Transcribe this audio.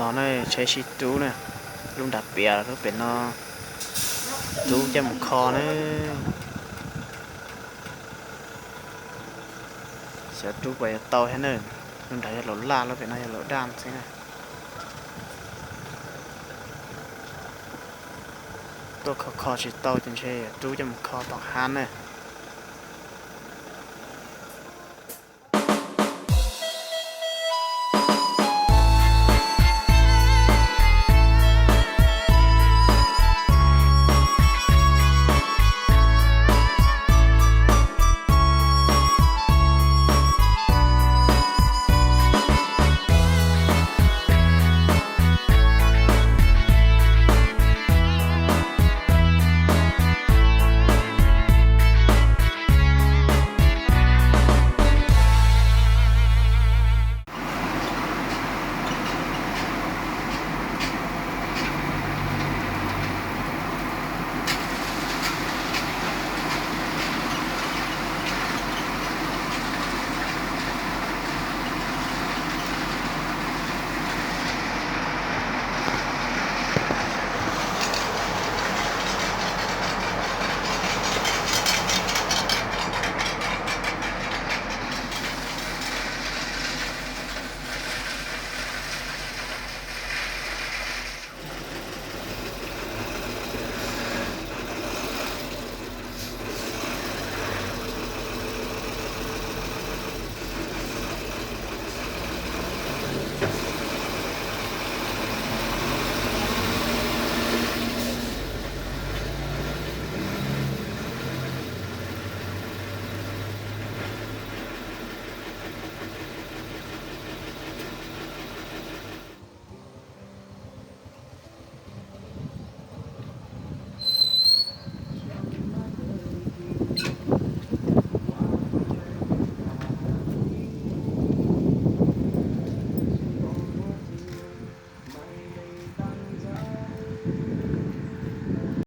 No ne, tsheb sib rub na, lub nrad piam lub pem no, rub coj mus kho na. Xyov rub puas yuav tau thiab na. Lub nrad yog laum laj, lub pem no yog laum daj xwb na. Tuaj kho kho tsis tau ces ntshe rub coj mus kho tom hav na.